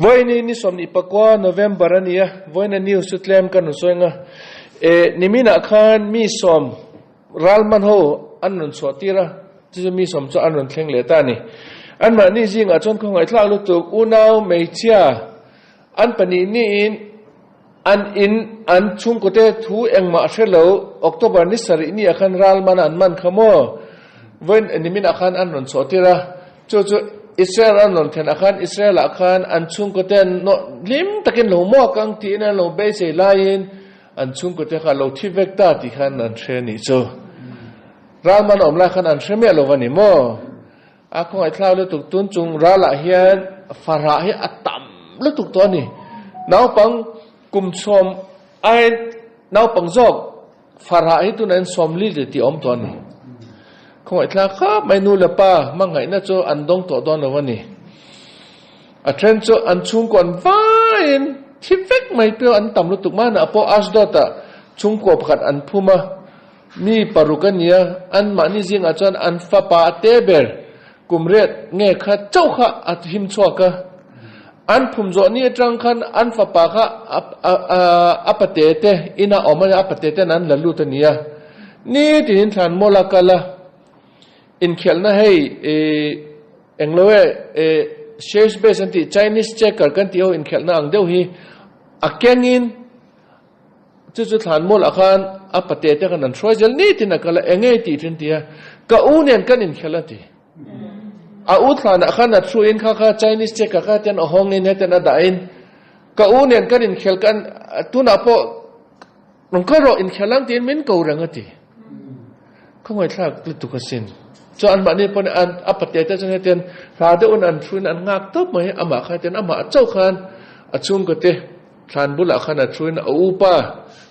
Vawiin ni 24 November a ni a, vawiina news chu tlem ka rawn sawi ang a. E, niminah khan mi sawm ralman ho an rawn chhuah tir a, chu chu mi sawm chu an rawn thleng leh ta a ni. Anmahni zingah chuan khawngaihthlak lutuk unau hmeichhia an pahnih niin an in an chhungkawte thu engmah hre lo October ni sarih ni ah khan ralman an man kha maw? Vawiin niminah khan an rawn chhuah tir a. Chu chu Israel an rawn thlen ah khan Israel ah khan an chhungkaw te an nawh hlim takin lo muak ang tiin an lo beisei laiin an chhungkaw te kha a lo thi vek ta tih khan an hre a nih chu. Ralman a awm lai khan an hre miah lo va ni maw? A khawngaihthlak lutuk tun chung ral ah hian fahrah hi a tam lutuk tawh a ni. Naupang kum chhawm ai naupang zawk Farah hi tunah hian 40 leh tih a awm tawh a ni. Khawngaihthlak khawp mai nu leh pa hmangaihna chu an dawng tawh dawn lo a ni. A then chu an chhungkaw an vaiin thi vek mai pawh an tam lutuk manah pawh Ashdod-ah chhungkaw pakhat an phum a, mi paruk a ni a, anmahni zingah chuan an fapa a te ber kum riat nge kha chauh kha a him chhuak a. An phum zawh ni atang khan an fapa kha a pate te inah awm a nia, a pate ten an la lut a nia. Nitin in thlan mawl a kal a, inkhelhna hei englo e shares base an tih Chinese checker kan tih ho inkhelhna ang deuh hi a kengin chu chu thlan mawl ah khan a pate te khan an hruai zel nitin a kal a, enge i tih thin ti a, ka u nen kan inkhelh a ti. A u thlanah khan a thu in kha kha Chinese che ka kha tian a hawng in hetian a dah in ka u nen kan inkhel kan tunah pawh rawn kal rawh inkhel ang tiin min ko reng a ti. Ka ngaihthlak lutuk asin. Chuan anmahni pawh an a pate te chuan hetian hla deuhin an thu in an nghak tawp mai amah kha hetian amah chauh khan a chhungkaw te Thlan bulah khan a thuin a upa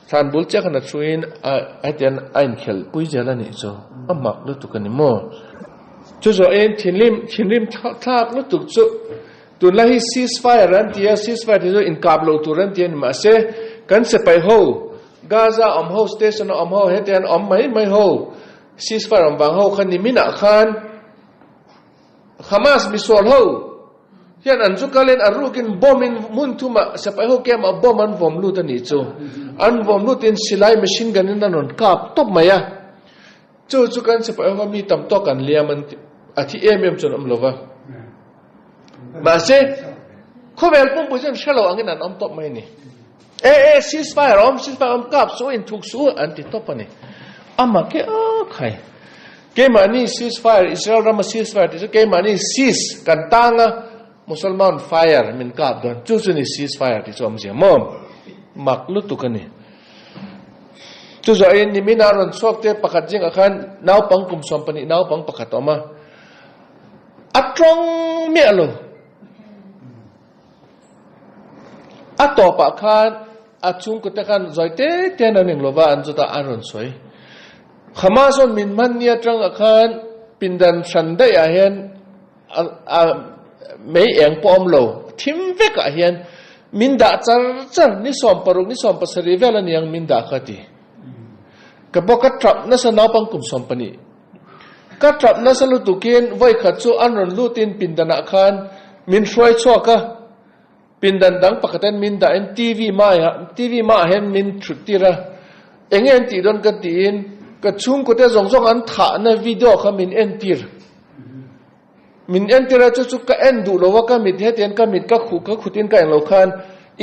thlan bul chiah khan a thuin a hetiang a inkhelh pui zel a nih chu a mak lutuk a ni maw? Chu zawhin thinrim thinrim thlak lutuk chu tunlai hi ceasefire an ti a, ceasefire tih chu inkap loh tur an ti a ni mahse kan sipai ho Gaza awm ho station a awm ho hetiang awm mai mai ho ceasefire awm vang ho kha niminah khan Hamas misual ho hian an zu kalin a rukin bomb in hmun thumah sipai ho camp ah bomb an vawm lut a nih chu. An vawm lutin silai machine gun in an rawn kap tawp mai a. Chu chu kan sipai ho mi tam tawk an liam an a thi em em chuan awm lo va. Mahse khawvel pumpui chuan hre lo angin an awm tawp mai a ni. E e ceasefire a awm ceasefire a awm kap suh in thuk suh an ti tawp a ni. Amah ke a khai. Keimahni ceasefire Israel rama ceasefire tih chu keimahni cease kan tang a Musalman fire min kap dawn chu chu ni ceasefire tih chu awmzia maw mak lutuk a ni. Chu zawhin nimin ah rawn chhuak te pakhat zingah khan naupang kum 12 naupang pakhat a awm a a tawng miah lo. A tawpah khan a chhungkute khan zawi te te an eng lova an chutah an rawn sawi. Hamas awn min hman ni atangah khan pindan hran daih ah hian a mei eng pawh awm lo thim vek ah hian min dah char char ni 16 ni 17 vel a niang min dah kha ti. Ka pawh ka tap nasa naupang kum 12 Ka tap nasa lutukin vawikhat chu an rawn lutin pindanah khan min hruai chhuak a, pindan dang pakhatin min dahin TV maiah TV maah hian min thut tir a, enge an tih dawn ka tiin ka chhungkute zawng zawng an thahna video kha min entir. Min entir a chu chu ka en duh lo a ka mit hetiang ka mit ka khuh ka khutin ka englo khan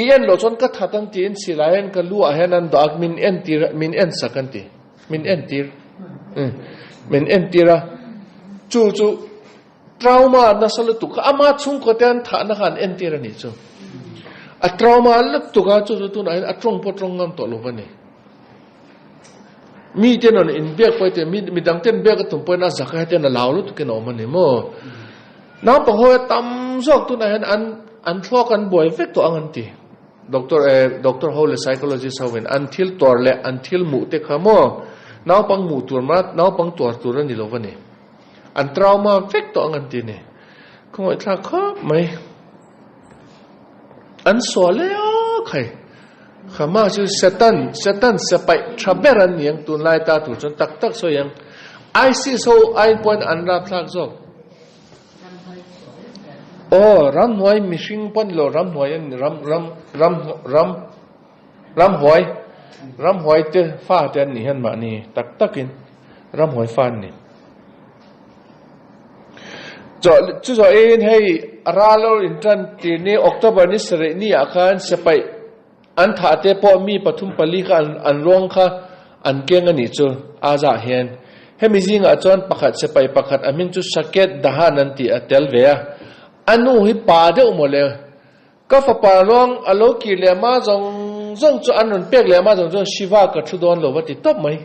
i en loh chuan ka that ang tiin silai hian ka lu ah hian an dah a min entir min en sak an ti. Min entir min entir a, chu chu trauma nasa lutuk kha ama chhungkaw te an thahna kha an entir a nih chu. A trauma lutuk a chu chu tunah hian a tawng pawh tawng ngam tawh lo va ni. Mi te rawn inbiak pawh te mi midang ten biak a tum pawhin a zak a hetian a lau lutukin a awm a ni maw. Naupang ho hi a tam zawk tunah hian an an thluak an buai vek tawh ang an ti. Doctor eh doctor ho leh psychologist ho in an thil tuar leh an thil hmuh te kha maw naupang hmuh tur ma naupang tuar tur a ni lo va ni. An trauma vek tawh ang an ti ni. Khawngaihthlak khawp mai. An sual e a khai. Khama chu Satan Satan sepaih tha ber an ni ang tunlai ta tur chuan tak tak sawi ang. ISIS ho ai pawhin an rapthlak zawk. Aw, ramhnuai mihring pawh ni lo, ramhnuai an ni, ram, ram, ram, ram, ramhuai, ramhuai te fa te an nih hian mahni tak takin ramhuai fa an ni. Chaw, chu zawhin hei ral lo intan tir ni October ni sarih ni ah khan sipai An thah te pawh mi pathum pali kha an ruang kha an keng a nih chu a zah hian. Hemi zingah chuan pakhat sipai pakhat a hming chu Shaket Dahan an tih a tel ve a. A nu hi pa deuh maw le. Ka fapa ruang a lo kir leh hma zawng zawng chu an rawn pek leh hma zawng chuan Shiva ka thu dawn lo va ti tawp mai.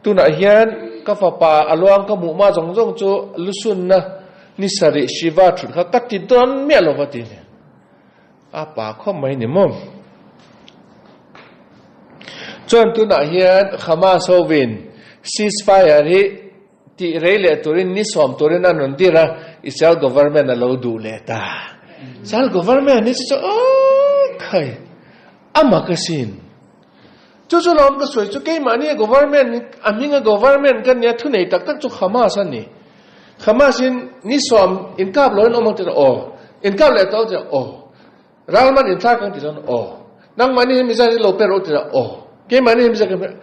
Tunah hian ka fapa a luang ka hmuh hma zawng zawng chu lusunna ni sarih Shiva thut kha ka ti dawn miah lo va ti. A pa khawp mai ni maw? Chuan tunah hian Hamas hovin ceasefire hi tih rei leh turin ni sawm turin an rawn dir a, Israel government a lo duh leh ta. Israel government hi chu chu aww khai a mak asin. Chu chu lawm ka sawi chu keimahni government a hminga government ka nia thunei tak tak chu Hamas a ni. Hamas in ni sawm inkap lo in awm ang ti aw inkap leh tawh ang ti aw ralman inthlak ang ti chuan aw nangmahni hi mizai hi lo per rawh ti aw keimahni hi mizai kan per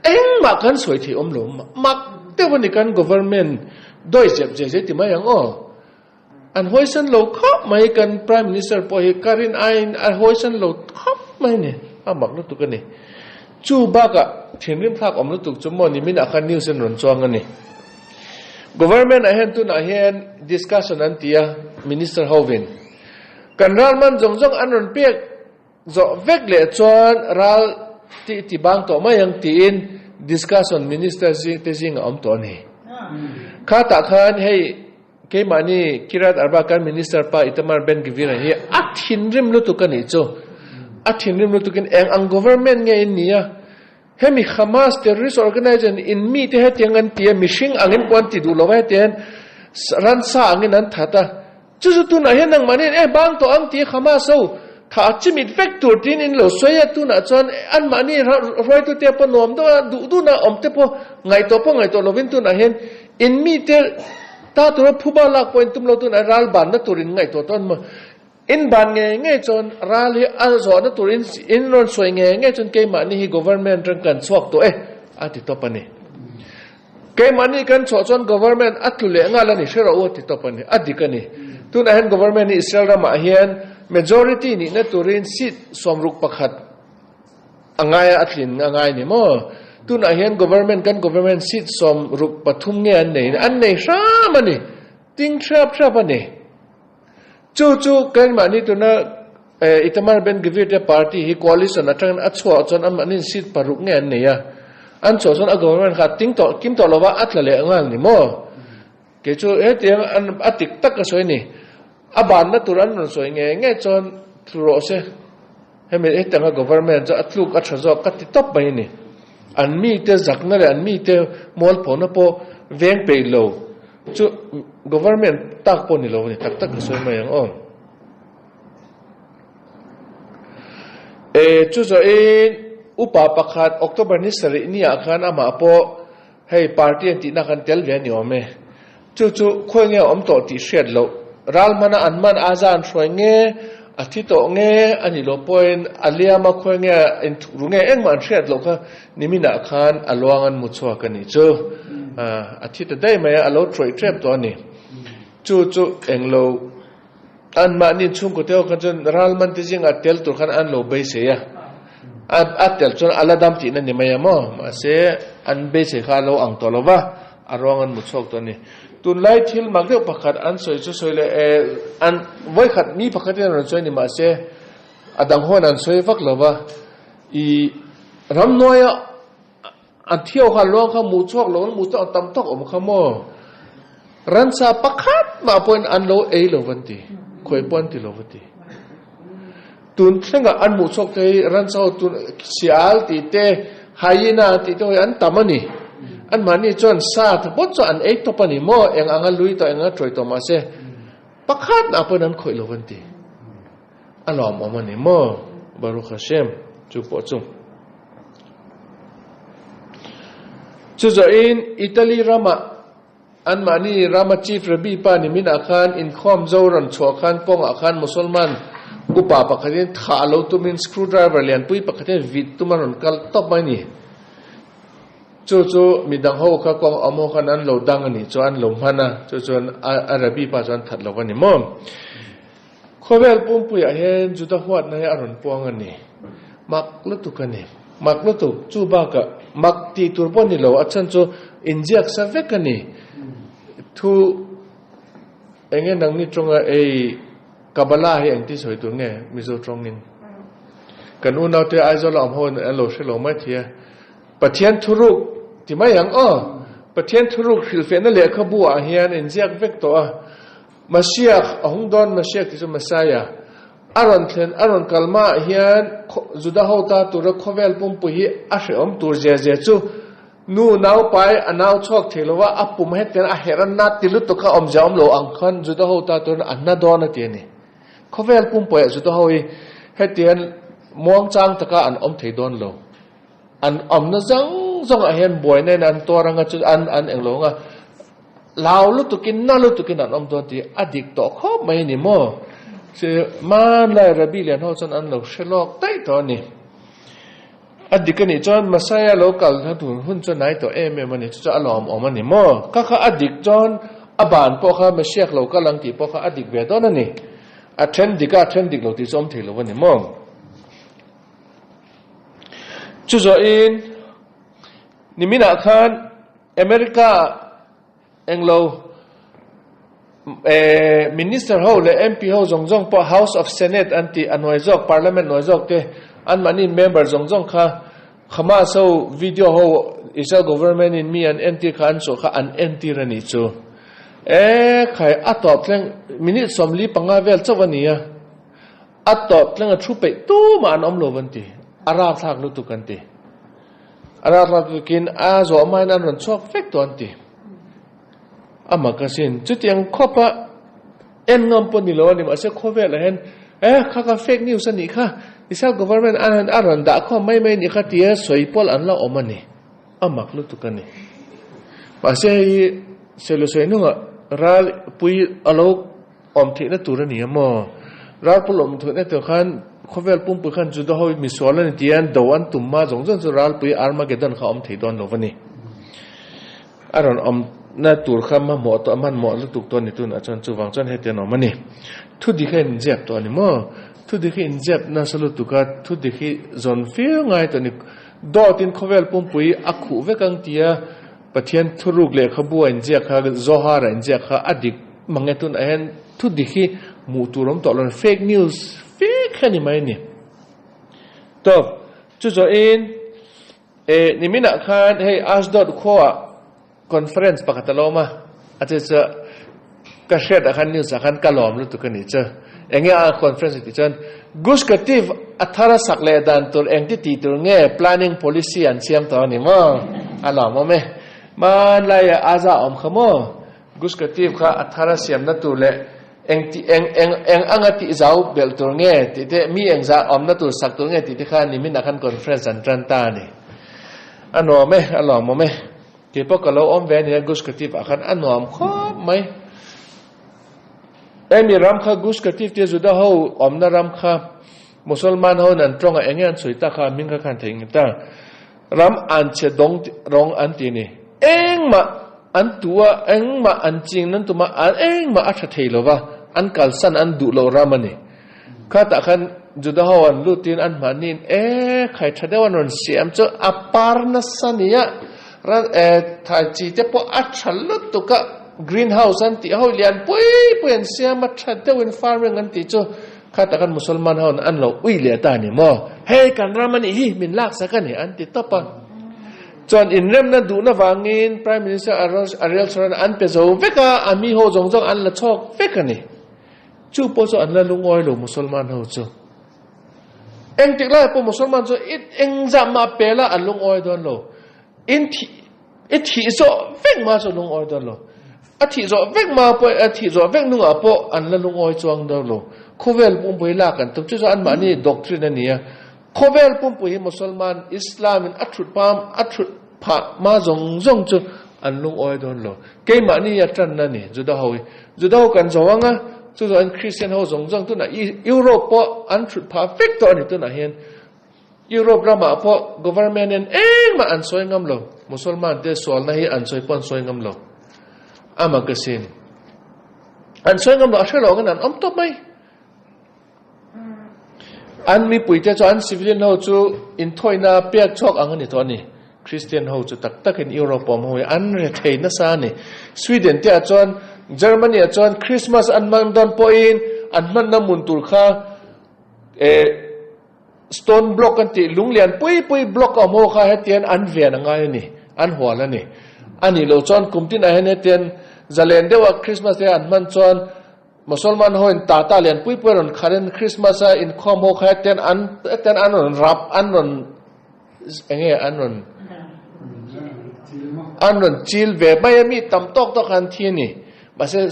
engmah kan sawi thei awm lo mak deuh a ni kan government dawi zep zeh zeh ti mai ang aw. An hawisan lo khawp mai, kan Prime Minister pawh hi ka rin aiin a hawisan lo khawp mai a ni, a mak lutuk a ni. Chu bakah thinrim thlak awm lutuk chu maw niminah khan news an rawn chuang a ni. Government ah hian tunah hian discussion an ti a, Minister hovin kan ral man zawng zawng an rawn pek zawh vek leh chuan ral tih ti bang tawh mai ang tiin discussion Minister te zingah awm tawh a ni. Khatah khan hei Keimahni Kiryat Arba kan Minister pa Itamar Ben Gvir-a hi a thinrim lutuk a nih chu. A thinrim lutukin eng ang government nge in nia? Hemi Hamas terrorist organization in mite hetiang an ti a, mihring angin pawh an ti duh lo va hetiang hian ransa angin an that a. Chu chu tunah hian nangmahni hian eh bang tawh ang ti Hamas ho tha a chimit vek tur tiin in lo sawi a, tunah chuan anmahni hruaitute pawh nuam deuh a, duh duhna awm te pawh ngaihtuah pawh ngaihtuah lovin tunah hian in mite Ta tura phuba lak pawhin tum lo tun a ral banna tur in ngaihtuah tawn maw? In ban ngei ngei chuan ral hi a zawhna tur in in rawn sawi ngei ngei chuan keimahni hi government atang kan chhuak tawh e a ti tawp a ni. Keimahni kan chhuah chuan government a tlu leh nghal a ni hre rawh u a ti tawp a ni. A dik a ni. Tunah hian government hi Israel ramah hian majority nihna turin seat 61 A ngai a, a tlin a ngai ni maw? Tunah hian government kan government seat 63 nge an nei? An nei hram a ni. Ting thrap thrap a ni. Chu chu keimahni tuna Itamar Ben Gvir te party hi coalition atangin a chhuah chuan anmahniin seat paruk nge an nei a. An chhuah chuan a government kha a ting tawh kim tawh lova a tla leh nghal ni maw? Kei chu hetiang an a tik tak ka sawi a ni. A banna tur an rawn sawi ngei ngei chuan tlu rawh se. Hemi hetianga government chu a tluk a tha zawk ka ti tawp mai a ni. An mite zakna leh an mite mualphawna pawh veng peih lo chu government tak pawh ni lo a ni tak tak ka sawi mai ang aw. E chu zawhin upa pakhat October ni sarih ni ah khan amah pawh Hei party an tihna khan tel ve a ni awm e. Chu chu khawi nge a awm tawh tih hriat loh. Ral hmana an man a za an hruai nge, a thi tawh nge a nih loh pawhin a liam a khawi nge a inthuk ru nge engmah an hriat loh kha niminah khan a luang an mu chhuak a nih chu. A thi ta daih mai a, a lo trawih tep tawh a ni. Chu chu englo anmahni chhungkaw te ho khan chuan ral man te zingah tel tur khan an lo beisei a, a tel chuan a la dam tihna ni mai a maw? Mahse an beisei kha a lo ang tawh lo va, a ruang an mu chhuak tawh a ni. Tunlai thil mak deuh pakhat an sawi chu sawi leh eh an vawikhat mi pakhat in an rawn sawi a ni mahse a dang huan an sawi vak lo va, ih ramhnuaia A thio kha luang kha mu chhuak lo an mu chhuak tam tawk awm kha maw? Ransa pakhat mah pawhin an lo ei lo van ti, khawi pawh an ti lo va ti. Tun thlengah an hmuh chhuak te hi ransa ho tun sial tih te, hyena tih te ho hi an tam a ni. Anmahni chuan sa te pawh chu an ei tawp a ni maw? Eng anga lui tawh eng anga ṭawih tawh mahse pakhat mah pawhin an khawih lo van ti. A lawmawm a ni maw? Baruch Hashem, chu pawh chu. Chu zawhin Italy ramah. Anmahni rama Chief Rabbi pa niminah khan inkhawm zo rawn chhuah khan kawngah khan Musalman upa pakhatin thah lo tumin screwdriver lianpui pakhatin vit tum a rawn kal tawp mai ni. Chu chu midang ho kha kawng awm ho khan an lo dang a nih chu an lo hman a, chu chuan a Rabbi pa chu an that lo a ni maw? Khawvel pumpuiah hian Juda huatna hi a rawn puang a ni. Mak lutuk a ni. Mak lutuk. Chu bakah mak tih tur pawh ni lo, a chhan chu inziak sa vek a ni. Thu eng nge nangni tawnga ei Kabbalah hi engti sawi tur nge Mizo tawngin? Kan unaute Aizawl a awm ho an lo hre lo mai thei a. Pathian thuruk ti mai ang aw. Pathian thuruk hrilhfiahna lehkhabu ah hian inziak vek tawh a. Masiah, a hung dawn Masiah tih chu Messiah, a rawn thlen, a rawn kal hmaah hian Juda ho ta tura khawvel pumpui hi a hrehawm tur zia zia chu nu nau pai a nau chhuak thei lo va, a pum hetiang a herh a na ti lutuk kha awmzia awm lo ang khan Juda ho ta turin a na dawn a ti a ni. Khawvel pumpuiah Juda ho hi hetiang muangchang taka an awm thei dawn lo. An awmna zawng zawngah hian buaina in an tuar anga chu an an englo anga lau lutukin na lutukin an awm dawn tih a dik tawh khawp mai a ni maw? Che hmanlai Rabbi lian ho chuan an lo hre lawk daih tawh a ni. A dik a nih chuan Messiah lo kal na tur hun chu a nai tawh em em a ni, chu chu a lawmawm a ni maw? Kha kha a dik chuan a ban pawh kha Messiah lo kal ang tih pawh kha a dik ve dawn a ni. A then dik a, a then dik lo tih chu awm thei lo a ni maw? Chu zawhin niminah khan America englo Minister ho leh MP ho zawng zawng pawh House of Senate an tih a hnuai zawk Parliament hnuai zawk te anmahni member zawng zawng kha Hamas ho video ho Israel government in mi an entir kha an chawh kha an entir a nih chu. E khai a tawp thleng minute 45 vel chauh a ni a. A tawp tlenga thu peih tumah an awm lo an ti. A rapthlak lutuk an ti. A rapthlak lutukin a zawh hmain an rawn chhuak vek tawh an ti. A mak asin. Chutiang khawpa en ngam pawh ni lo a ni. Mahse khawvelah hian eh kha kha fake news a nih kha, Israel government a rawn dah khawm mai mai a nih kha tia sawi pawlh an la awm a ni. A mak lutuk a ni. Mahse hei Selu sawi hnungah ral pui a lo Awm theihna tur a ni a maw? Ralpul awm theihna tur khan khawvel pumpui khan Juda ho hi misual a ni tih hian do an tum hma zawng zawng chu ralpui Armageddon kha awm thei dawn lo va ni. A rawn awmna tur kha hmahmawh tawh hmanhmawh lutuk tawh a ni tunah chuan chuvang chuan heti an awm a ni. Thu dik a inzep tawh a ni maw? Thu dik hi inzep nasa lutuk a, thu dik hi zawn fir ngai tawh a ni. Dawtin khawvel pumpui a khuh vek ang tia Pathian thuruk lehkhabu a inziak kha, Zohar a inziak kha a dik mange tunah hian thu dik hi hmuh tur awm tawh lo fake news fek hi a ni mai a ni. Tawp, chu zawhin eh niminah khan hei Ashdod khuaah conference pakhat a lo awm a, a che chu ka hriatah khan news ah khan ka lawm lutuk a nih chu. Enge a conference tih chuan Gush Katif a thar a sak leh dan tur engti tih tur nge planning policy an siam tawh a ni maw? A lawmawm e. Hmanlaiah Aza a awm kha maw? Gush Katif kha a thar a siamna tur leh eng tih eng eng eng anga tih zau belh tur nge tih te mi engzah awmna tur sak tur nge tih te kha niminah khan conference an tan ta a ni. A nuam e, a lawmawm e. Kei pawh ka lo awm ve a nia Gush Katif ah khan a nuam khawp mai. Hemi ram kha Gush Katif tia Juda ho awmna ram kha Musalman ho in an tawng a enge an sawi tak kha a hming kha khan thei ngei ta. Ram an chhe dawng rawng an ti a ni. Engmah an tu a engmah an ching nan tum a an engmah a tha thei lo va an kalsan an duh loh ram a ni. Khatah khan Juda ho an lutin an mahniin e khai tha deuh an rawn siam chu a par nasa nia ran e thai chi te pawh a tha lutuk a green house an tih ho lian pui pui an siam a tha deuhin farming an tih chu khatah khan Musalman ho an lo ui leh ta a ni maw hei kan ram a nih hi min laksak a ni an ti tawp a chuan inremna duhna vangin Prime Minister Ariel Sharon an pe zo vek a a mi ho zawng zawng an la chhawk vek a ni. Chu pawh chu an la lungawi lo Musalman ho chu. Engtik lai pawh Musalman chu i engzah mah pe la an lungawi dawn lo. In thi i thih zawh vek ma chu lungawi dawn lo. A thih zawh vek ma pawh a thih zawh vek nungah pawh an la lungawi chuang dawn lo. Khawvel pumpui lak an tum. Chu chu anmahni doctrine a ni a. Khawvel pumpui hi Musalman Islam in a thut hma a thut phah hma zawng zawng chu. An lungawi dawn lo. Keimahni a tanna ni Juda ho hi. Juda ho kan zo ang a, chu chuan Kristian ho zawng zawng tunah Europe pawh an thut phah vek tawh a ni tunah hian. Europe ramah pawh government hian engmah an sawi ngam lo. Musalman te sualna hi an sawi pawh an sawi ngam lo. A magazine an sawi ngam lo, a hre lo angin an awm tawp mai. An mipuite chu an civilian ho chu inthawihna pek chhuak ang a ni tawh a ni. Christian ho chu tak takin Europe awm ho hi an rethei nasa a ni. Sweden te ah chuan Germany ah chuan Christmas an hman dawn pawhin an hmanna hmun tur kha eh stone block an tih lung lian pui pui block a awm ho kha hetian an ven a ngai a ni, an hual a ni. A nih loh chuan kum tinah hian hetian zalen deuha Christmas te an hman chuan Mosolman ho in tata lian pui pui a rawn khat in Christmas a inkhawm ho kha hetian an hetian an rawn rap an rawn enge an rawn an rawn chil ve mai a mi tam tawk tawk an thi a ni. Mahse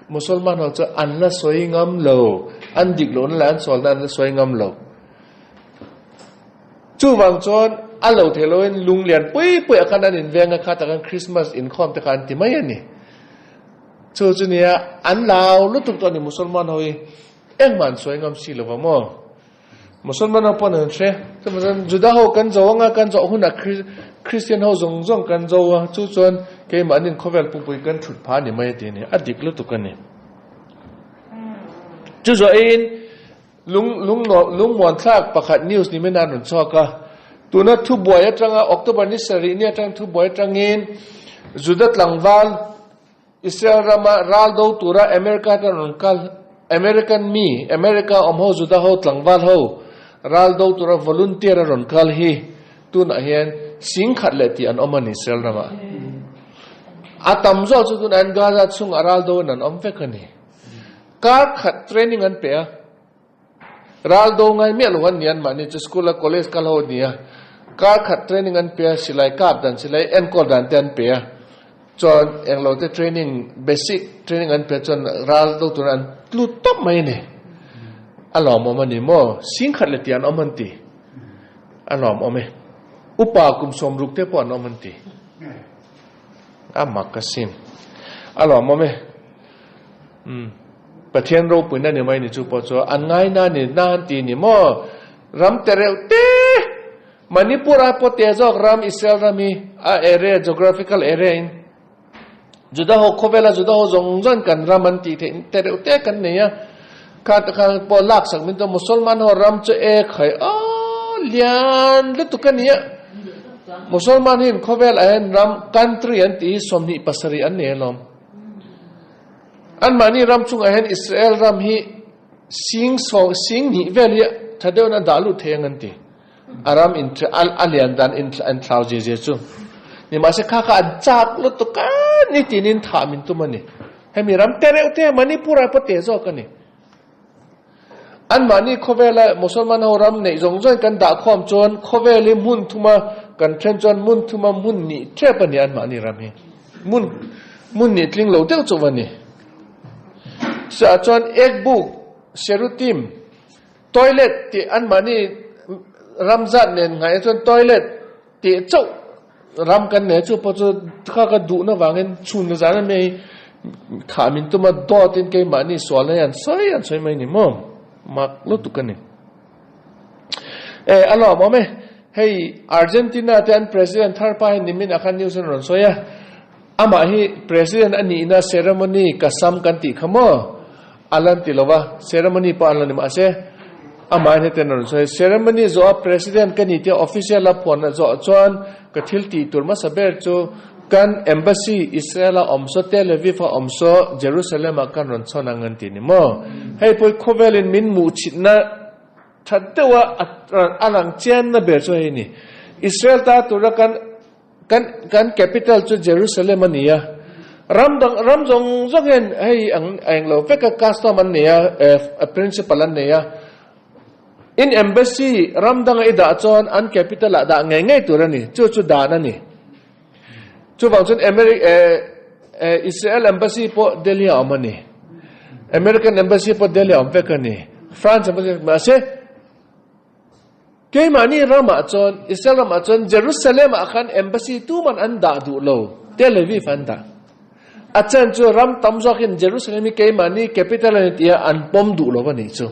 Mosolman ho chu an la sawi ngam lo an dik lohna leh an sualna an la sawi ngam lo. Chuvang chuan a lo theih loin lung lian pui pui ah khan an inveng a kha tak an Christmas inkhawm te kha an ti mai a ni. Chu chu nia, an lau lutuk tawh a ni Musalman ho hi engmah an sawi ngam si lova maw? Musalman ho pawn an hre, chuvang chuan Juda ho kan zo anga kan zawh hunah Christian ho zawng zawng kan zo a, chu chuan keimahnin khawvel pupui kan thut phah a ni mai a ti a ni, a dik lutuk a ni. Chu zawhin lung lung lungmuan thlak pakhat news ni mai nan rawn chhuak a, tuna thubuai atanga October ni sarih ni atang thubuai atangin Juda tlangval Israel rama ral do tura America te rawn kal, American mi, America awm ho Juda ho tlangval ho ral do tura volunteer a rawn kal hi tunah hian singkhat leh tih an awm a ni Israel ramah. A tam zawk chu tunah hian Gaza chhungah ral do in an awm vek a ni. Kar khat training an pe a, ral do ngai miah lo an ni an mahni chu school a college kal ho a ni a, kar khat training an pe a, silai kap dan silai enkawl dan te an pe a, chuan englo te training basic training an pe chuan ral do tur an tlu tawp mai a ni. A lawmawm a ni maw? Singkhat leh tih an awm an ti. A lawmawm e. Upa kum 60 te pawh an awm an ti. A mak asin. A lawmawm e. Umm. Pathian ropuina ni mai ni chu pawh chu an ngaina ni na an ti ni maw? Ram te reuh te! Manipur a pawh te zawk ram Israel ram hi a area geographical area in Juda ho khawvela Juda ho zawng zawng kan ram an tih theih te reuh te kan nei a. Kha te kha pawh laksak min chuan Musalman ho ram chu e khai aw lian lutuk a nia. Musalman hi khawvel ah hian ram country an tih hi 27 an nei alawm. Anmahni ram chungah hian Israel ram hi sing saw sing hnih vel hi tha deuhin a dah lut thei ang an ti. A ram in a lian dan in an thlau zia zia chu. Nimahse kha kha an chak lutuk a nitin in thah min tum a ni. Hemi ram te reuh te Manipur ah pawh te zawk a ni. Anmahni khawvela Musalman ho ram neih zawng zawngin kan dah khawm chuan khawvel hi hmun thuma kan then chuan hmun thuma hmun nih tep a ni anmahni ram hi. Hmun hmun nih tling lo deuh chauh a ni. Chutah chuan ekbuk, serutim, toilet tih anmahni ram zat nen ngaih chuan toilet tih chauh Ram kan nei chu pawh chu kha ka duhna vangin chhun zan a mi thah min tum a dawt in keimahni sual hi an sawi an sawi mai ni maw mak lutuk a ni. E a lawm awm e hei Argentina te an president thar pa hi nimin ah khan news an rawn sawi a amah hi president a nihna ceremony ka sam kan tih kha maw A lan ti lova, ceremony pawh an la ni mahse amahin heti an rawn sawi. Ceremony zawh a President ka ni tia official a phuan zawh chuan ka thil tih tur hmasa ber chu kan Embassy Israel a awm saw, Tel Aviv a awm saw, Jerusalem ah kan rawn chhawn ang an ti ni maw? Hei pawh hi khawvelin min muhchhitna tha deuh a a lang chianna ber chu hei ni. Israel ta tura kan Kan kan capital chu Jerusalem a ni a, ram dang ram zawng zawng hian hei ang a englo vek a custom an nei a, eh principle an nei a. In embassy ram danga i dah chuan an capital ah dah ngei ngei tur a ni, chu chu dan a ni. Chuvang chuan Ameri eh eh Israel embassy pawh Delhi ah awm a ni, American embassy pawh Delhi ah awm vek a ni, France embassy mahse Keimahni ramah chuan, Israel ramah chuan Jerusalem ah khan embassy tuman an dah duh lo. Tel Aviv an dah. A chan chu ram tam zawkin Jerusalem hi keimahni capital a ni tia an pawm duh lo a nih chu.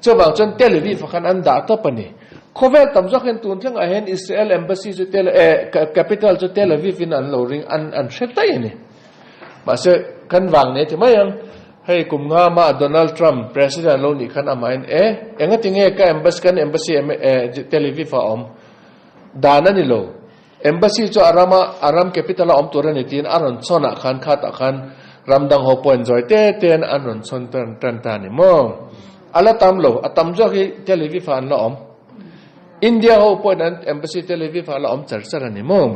Chuvang chuan Tel Aviv ah khan an dah tawp a ni. Khawvel tam zawkin tun thlengah hian Israel embassy chu Tel eh capital chu Tel Aviv in an lo ring an an hre daih a ni. Mahse kan vang nei ti mai ang. Hei kum nga mah Donald Trump president lo nih khan amahin e engati nge ka embassy kan embassy Tel Aviv ah a awm dan a ni lo. Embassy chu a rama a ram capital a awm tur a ni tiin a rawn chhawn ah khan khatah khan ram dang ho pawhin zawi te tein an rawn chhawn tan tan ta a ni maw? A la tam lo, a tam zawk hi Tel Aviv ah an la awm. India ho pawhin an embassy Tel Aviv ah a la awm char char a ni maw?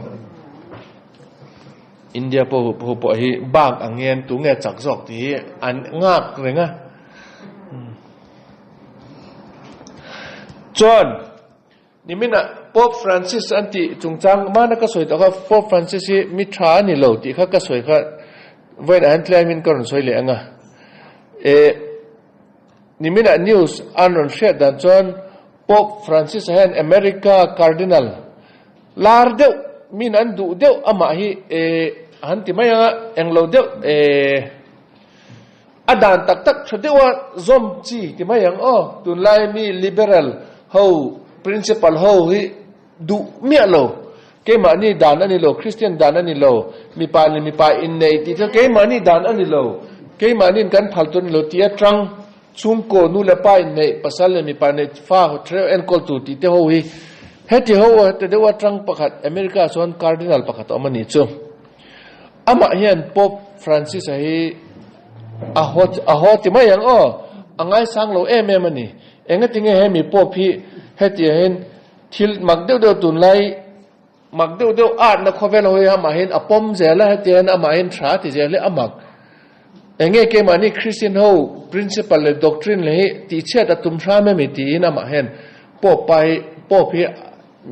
India pawh ho pawh hi bak ang hian tunge chak zawk tih hi an nghak reng a. Chuan. Niminah Pope Francis an tih chungchang hmana ka sawi tawh kha Pope Francis hi mi tha a ni lo tih kha ka sawi kha vawiin ah hian tlaimin ka rawn sawi leh ang a. E Niminah news an rawn hriat dan chuan Pope Francis ah hian America Cardinal lar deuh min an duh deuh amah hi e han ti mai ang a englo deuh e A dan tak tak tha deuha zawm chi ti mai ang aw. Tunlai mi liberal ho principal ho hi duh miah lo. Keimahni dan a ni lo, Christian dan a ni lo, mipa leh mipa inneih tih kha keimahni dan a ni lo, keimahniin kan phal tur a ni lo tih atang chhungkaw nu leh pa inneih, pasal leh mipa neih fa thereuh enkawl tur tih te ho hi heti ho heti deuh atang pakhat America ah chuan cardinal pakhat a awm a nih chu. Amah hian Pope Francis-a hi a haw a haw ti mai ang aw, a ngaisang lo em em a ni. Engatinge hemi Pope hi hetiang hian thil mak deuh deuh tunlai mak deuh deuh atna khawvel hawi amah hian a pawm zel a, hetiang hian amah hian tha ti zel hi a mak. Enge keimahni Christian ho principle leh doctrine leh hi tihchhiat a tum hram emi tiin amah hian Pope pa hi Pope hi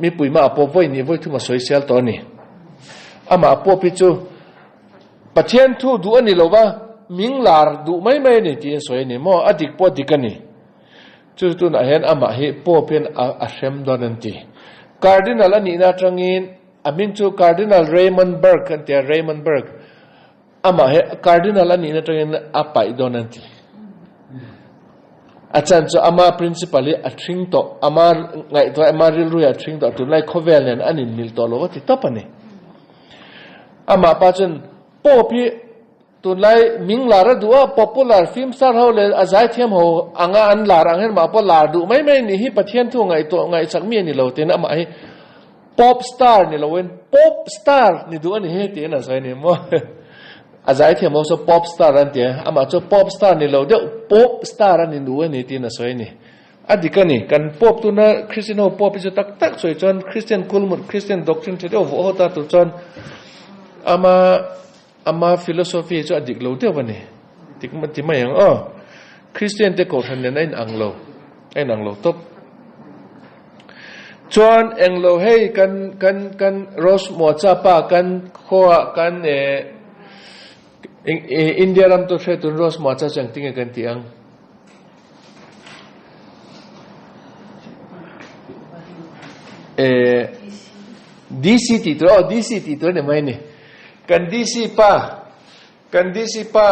Mipui mah a pawp vawi ni vawi thum a sawisel tawh a ni. Amah a pawp hi chu Pathian thu duh a ni lo va, ming lar duh mai mai a ni tiin sawi a ni maw? A dik pawh a dik a ni. Chu tunah hian amah hi pawp hian a hrem dawn an ti. Cardinal a nihna atangin a hming chu Cardinal Raymond Burke an ti a, Raymond Burke. Amah hi Cardinal a nihna atangin a paih dawn an ti. A chan chu ama principal hi a thring tawh, ama ngaihtuah ama rilru hi a thring tawh, tunlai khawvel nen an inmil tawh lo a ti tawp a ni. Amah pa chuan Pope hi tunlai ming lar a duh a, popular film star ho leh a zaithiam ho anga an lar ang hian amah pawh lar duh mai mai a nih hi, Pathian thu ngaihtuah ngaihsak mi a ni lo tiin amah hi Pop star ni loin pop star ni duh a ni hi tiin a sawi a ni maw? A zaithiam ho saw pop star an ti a, amah chu pop star ni lo deuh pop star a ni duh a ni tiin a sawi a ni. A dik a ni, kan pop tuna Christian ho pop hi chu tak tak sawi chuan Christian kulmut, Christian doctrine tha deuh vawh ho ta tur chuan ama ama philosophy chu a dik lo deuh a ni. Dik ti mai ang aw. Christian te kohhran nen a inang lo, a inang lo tawp. Chuan englo hei kan kan kan Rose Muacha pa kan khuaah kan eh India ram chu hre tun Rose Muacha chu engtin nge kan tih ang? Eh DC tih tur aw DC tih tur a ni mai a ni. Kan DC pa kan DC pa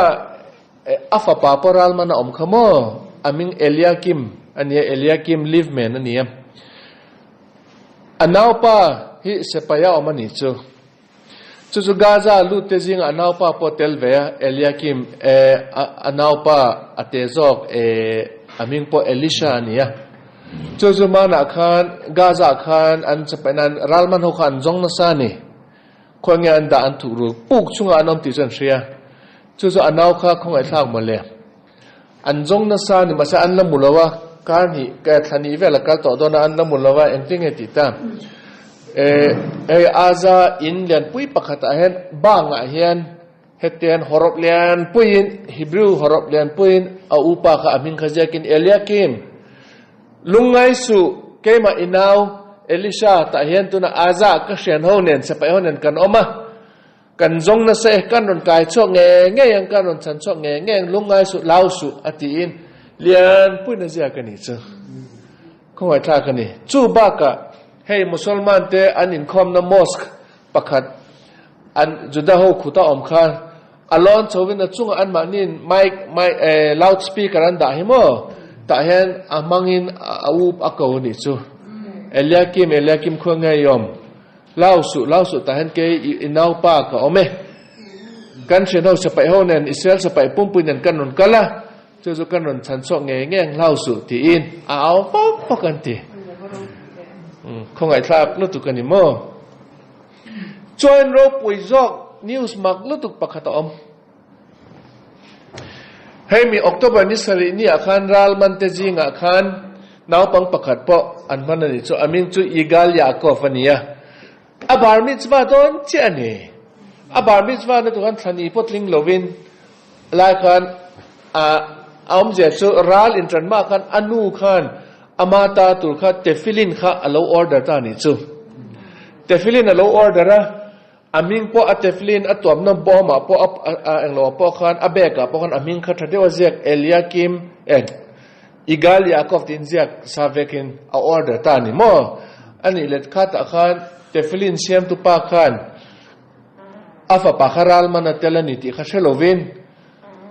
A fapa pawh ralman a awm kha maw? A hming Eliakim a nia, Eliakim Liveman a nia. A naupa hi Sepai a awm a nih chu. Chu chu Gaza lut te zingah a naupa pawh tel ve a, Eliakim, a naupa a te zawk, a hming pawh Elisha a nia. Chu chu hmanah khan Gaza khan an Sepai nan ralman ho kha an zawng nasa a ni. Khawi nge an dah an thuh ruk puk chungah an awm tih chu an hria. Chu chu a nau kha khawngaihthlak mawle. An zawng nasa ni mahse an la mu lo a, kar hnih thla hnih vel a kal tawh dawn a, an la mu lo a, engtin nge tih ta? Eh, hei Aza in lianpui pakhatah hian bangah hian hetian hawrawp lianpuiin, Hebrew hawrawp lianpuiin a upa kha a hming kha ziakin Eliakim, Lungngai suh, keimah i nau Elisha tah hian tunah Aza ka hrian ho nen sipai ho nen kan awm a, kan zawng nasa e, kan rawn kai chhuak nge ngei ang, kan rawn chhan chhuak nge ngei ang, lungngai suh, lau suh a tiin lianpuina ziak a nih chu. Khawngaihthlak a ni. Chu bakah hei Musalman te an inkhawmna mosque pakhat. An Juda ho khuta awm khan a lawn chhovin a chungah anmahniin mic mic eh loud speaker an dah hi maw tah hian a hmangin a up a ko anih chu. Eliakim Eliakim khua nge i awm? Lau suh lau suh tah hian kei i naupa ka awm e. Kan hriat ho sipaih ho nen Israel sipaih pumpui nen kan rawn kal a, chu chu kan rawn chhan chhuak ngei ngei ang hlau suh tiin a au fak fak an ti. Khawngaihthlak lutuk a ni maw? Chuan ropui zawk news mak lutuk pakhat a awm. Hei mi October ni sarih ni ah khan ral man te zingah khan naupang pakhat pawh an hman a ni chu. A hming chu Yigal Yaakov a ni a. A bar mitzvah dawn chiah a ni. A bar mitzvah na tur khan thlani pawh tling lovin lai khan a awmzia chu ral inṭan mah khan a nu khan Ama ta tur kha tefillin kha a lo order ta anih chu. Tefillin a lo order a, a hming pawh a tefillin a tuamna bawmah pawh a englo ah pawh khan a bag ah pawh khan a hming kha tha deuh a ziak Eliakim eh Igal Yaakov tiin ziak sa vekin a order ta a ni maw? Anih let khatah khan tefillin siamtu pa khan a fapa kha ral man a tel a ni tih kha hre lovin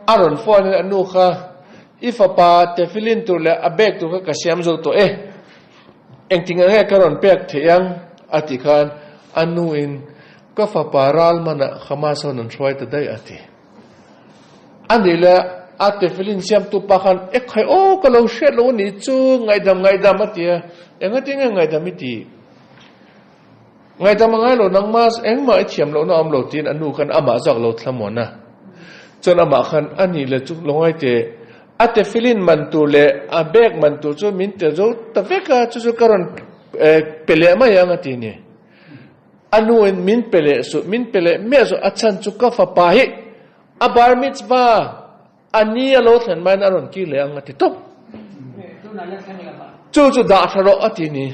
A rawn phone in a nu kha, I fapa tefillin tur leh a bag tur kha ka siam zo tawh e, engtin ang nge ka rawn pek theih ang? a ti khan a nu in ka fapa ral manah Hamas ho an hruai ta daih a ti. A nih leh a tefillin siamtu pa khan e khai aw ka lo hriat lo a nih chu ngaihdam ngaihdam a ti a, engati nge ngaihdam i tih? Ngaihdam a ngai lo nangmah engmah i thiam lohna a awm lo tiin a nu khan amah zawk lo thlamuan a. Chuan amah khan a nih leh chu lo ngai teh, a tefillin man tur leh a bag man tur chu min tel zo ta vek a, chu chu ka rawn pe leh mai ang a ti ni. A nu in min pe leh suh, min pe leh miah suh, a chhan chu ka fapa hi a bar mitzvah a ni a lo thlen maiin a rawn kir leh ang a ti tawp. Chu chu dah tha rawh a ti ni.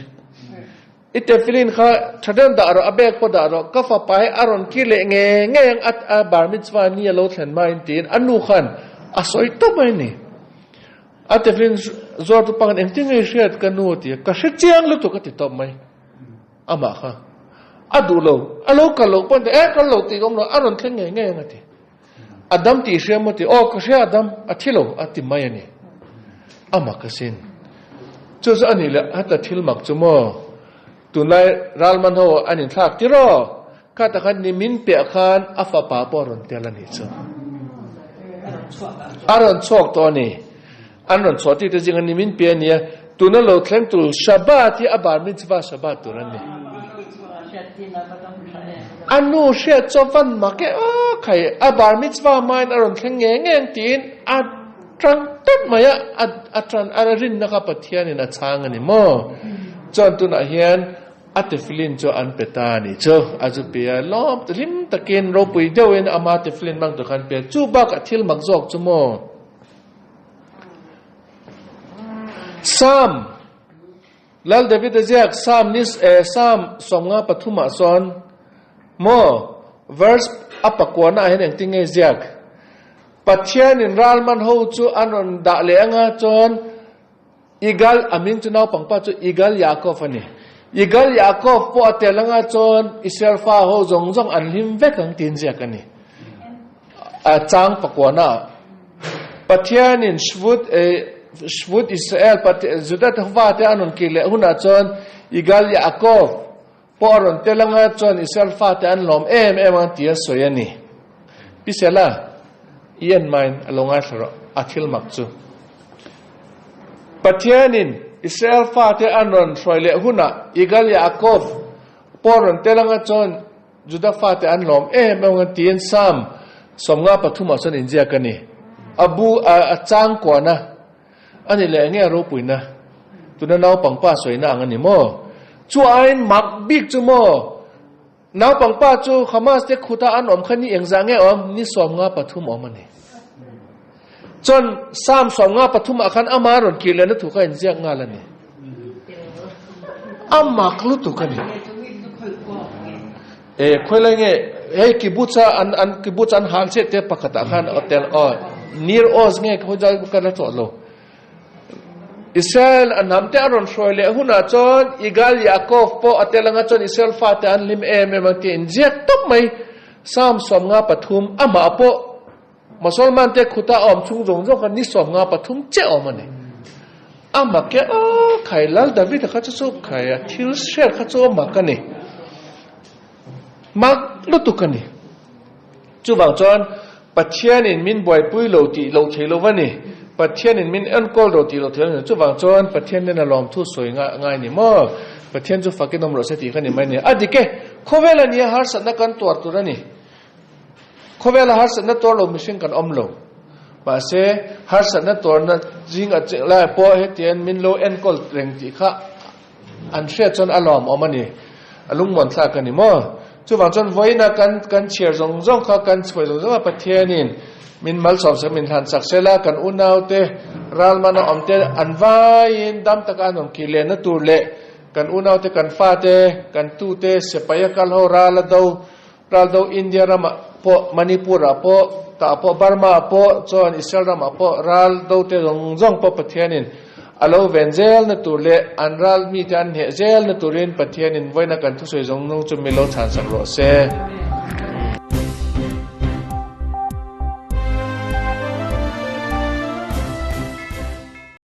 I tefillin kha tha deuh dah rawh, a bag pawh dah rawh, ka fapa hi a rawn kir leh nge ngei ang a bar mitzvah ni a lo thlen maiin tiin a nu khan a sawi tawp mai a ni. A tefillin zuartu pa khan engtin nge i hriat ka nu a ti a, ka hre chiang lutuk a ti tawp mai. Amah kha a duh lo, a lo kal loh pawh a ni ta, eh kal lo tih ka awm lo, a rawn thleng ngei ngei ang a ti. A dam tih hria maw ti, aw ka hria a dam, a thi lo a ti mai a ni. A mak asin. Chu chu a nih leh heta thil mak chu maw? Tunlai ralman ho an inthlak tiraw? Kha tak khan nimin piah khan a fapa pawh a rawn tel a nih chu. A rawn chhuak tawh a ni. An rawn chhuah tih te zinga nimin piah a nia. Tuna lo thleng tur Shabbat hi a bar mitzvah Shabbat tur a ni. A nu hriat chu a van mak e aw khai a bar mitzvah hmain a rawn thleng ngei ngei ang tiin a tang tawp mai a, a tan a rinna kha Pathianin a chhang a ni maw? Chuan tunah hian a tefillin chu an pe ta a nih chu, a zu pe a, lawm hlim takin ropui deuhin ama tefillin hmang tur kha an pe a, chu bakah thil mak zawk chu maw? Psalm Lal David a ziak Psalm ni Psalm 53 ah sawn maw verse a pakuana ah hian engtin nge ziak Pathian in ral man ho chu an rawn dah leh anga chuan Igal a hming chu naupang pa chu Igal Yaakov a ni Igal Yaakov pawh a tel anga chuan Israel fa ho zawng zawng an hlim vek ang tiin ziak a ni a chang pakuana ah Pathianin Shvut Shvut Israel Juda te fate an rawn kir leh hunah chuan Yigal Yaakov pawh a rawn tel anga chuan Israel fate an lawm em em ang tia sawi a ni. Pi Sela, i en maiin a lo ngaithla rawh a thil mak chu. Pathianin Israel fate an rawn hruai leh hunah Yigal Yaakov pawh a rawn tel anga chuan Juda fate an lawm em em ang tiin Psalm 53 ah chuan inziak a ni. A bu a chang kuana a ni leh enge a ropuina? Tuna naupang pa sawina ang a ni maw? Chu aiin mak bik chu maw? Naupang pa chu Hamas te khuta an awm kha ni engzah nge awm? Ni 53 awm a ni. Chuan Psalm 53 ah khan ama rawn kir lehna thu kha inziak nghal a ni. A mak lutuk a ni. E khawilai nge hei kibbutz a an an kibbutz an hal chiah te pakhat ah khan hotel aw Nir Oz nge khawilai ka la chawh lo. Israel an hnam te a rawn hruai leh hunah chuan Yigal Yaakov pawh a tel anga chuan Israel fate an hlim em em ang tih a inziak tawp mai. Psalm 53 amah pawh Mosolman te khuta a awm chhung zawng zawng kha ni 53 chiah a awm a ni. A mak e aw khai Lal David-a kha chu chu khai a thil hriat kha chu a mak a ni. Mak lutuk a ni. Chuvang chuan Pathianin min buaipui lo tih loh thei lo va ni. Pathianin min enkawl lo tih loh thei lo a ni. Chuvang chuan Pathian nen a lawmthu sawi ngai ni maw? Pathian chu fakin awm rawh se tih kha ni mai a ni. A dik e, khawvel a nia harsatna kan tuar tur a ni. Khawvela harsatna tuar lo mihring kan awm lo. Mahse, harsatna tuarna zing a cheng lai pawh hetiang min lo enkawl reng tih kha an hriat chuan a lawmawm a ni. A lungmuan thlak a ni maw? Chuvang chuan vawiina kan kan chhiar zawng zawng kha kan chhuai zawng zawng a Pathianin min malsawm sak min hlan sak sela kan unaute ralmana awmte an vaiin dam taka an awm khi lehna tur leh kan unaute kan fate kan tute sipai a kal ho ral a do Raldo India ramah pawh, Manipur-ah pawh, tah pawh, Burma-ah pawh, chuan Israel ramah pawh ral dote zawng zawng pawh Pathianin a lo ven zelna tur leh an ral mite an hneh zelna turin Pathianin vawiina kan thusawi zawng zawng chu mi lo chhansak rawh se.